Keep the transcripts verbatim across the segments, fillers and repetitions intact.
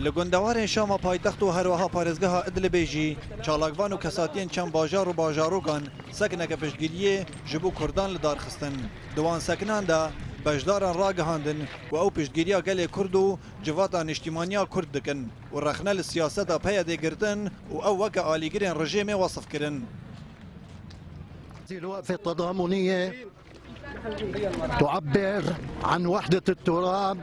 Li gundewarên Şama paytext û herweha parêzgeha Idlibê jî çalakvan û kesatiyên çend bajar û bajarokan sekineke piştgiriyê ji bo Kurdan li dar xistin. Di wan sekinan de beşdaran ragihandin ku ew piştgiriya gelê Kurd û civata niştîmaniya Kurd dikin û rexne li siyaseta P Y D'ê girtin û ew weke alîgirên rejêmê wesif kirin. الوقفة التضامنية تعبر عن وحدة التراب.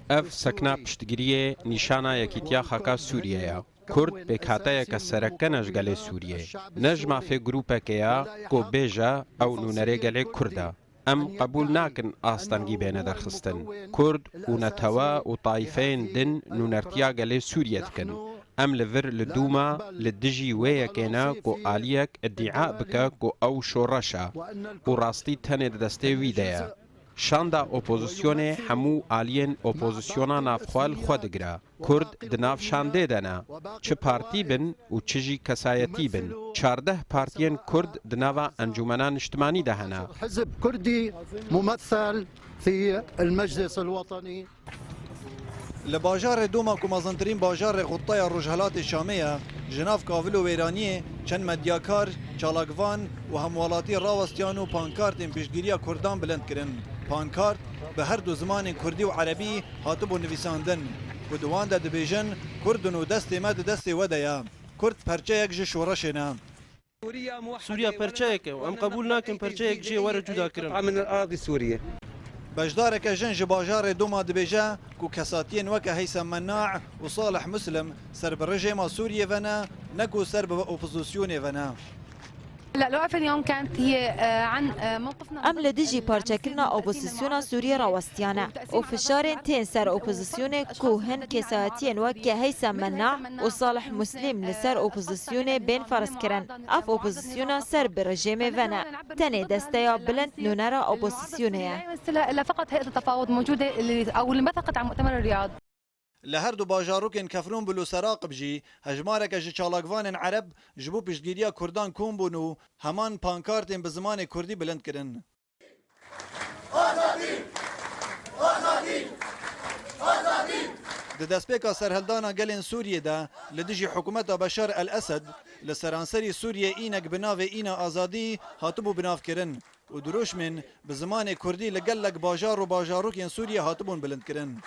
Ev sekna piştgiriyê nîşana yekîtiya xaka Sûriyê ye. Kurd pêkhateyeke sereke ne ji gelê Sûriyê. Ne ji mafê grûpekê ye ku bêje ew nûnerê gelê Kurd e. Em qebûl nakin astengî bêne derxistin. Kurd û netewe û tayîfeyên din nûnertiya gelê Sûriyê dikin. Em li vir li dûma li dijî wê yekê ne ku aliyek îdîa bike ku ew şoreş e û rastî tenê di destê wî de ye. Şanda opozisyonê hemû aliyên opozisyona navxwe li xwe digire. Kurd di nav şandê de ne. Çi partî bin û çi jî kesayetî bin. Çardeh partiyên Kurd di nava Encûmena Niştimanî de hene. حزب كردي ممثل في المجلس الوطني. Li bajarê Doma ku mezintirîn bajarê Xutteya Rojhelatê Şamê ye, ji nav kavil û wêraniyê çend medyakar, çalakvan û hemwelatî rawestiyan û pankartên piştgiriya Kurdan bilind kirin. Pankart bi her du zimanên Kurdî û Erebî hatibû nivîsandin ku di wan de dibêjin, Kurd in û destê me di destê we de ye. Kurd perçeyek ji şoreşê ne. Sûriya perçeyek e û em qebûl nakin perçeyek jê were cudakirin. من أراضي سوريا. Beşdareke jin ji bajarê Doma dibêje ku kesatiyên weke Heysem Mennae û Salih Muslim ser bi rejêma Sûriyê ve ne, ne ku ser bi opozisyonê ve ne. لا، الوقفة اليوم كانت هي آه، عن آه، موقفنا Em li dijî parçekirina opozisyona Sûriyê rawestiyane û fişarên tên ser opozisyonê ku hin kesayetiyên weke Heysem Mennae û Salih Muslim li ser opozisyonê bên ferz kirin. Ev opozisyona ser bi rejêmê ve ne. Tenê desteya bilind nûnera opozisyonê ye. إلا فقط هيئة التفاوض موجودة اللي أو اللي انبثقت عن مؤتمر الرياض. Li her du bajarokên Kefrûnbul û Seraqib jî hejmareke ji çalakvanên Ereb ji bo piştgiriya Kurdan kom bûn û heman pankartên bi zimanê Kurdî bilind kirin. Di destpêka serhildana gelên Sûriyê de li dijî hikûmeta Beşar el Esed li seranserî Sûriyê înek bi navê Îna Azadî hatibû binavkirin û dirûşmên bi zimanê Kurdî li gelek bajar û bajarokên Sûriyê hatibûn bilindkirin.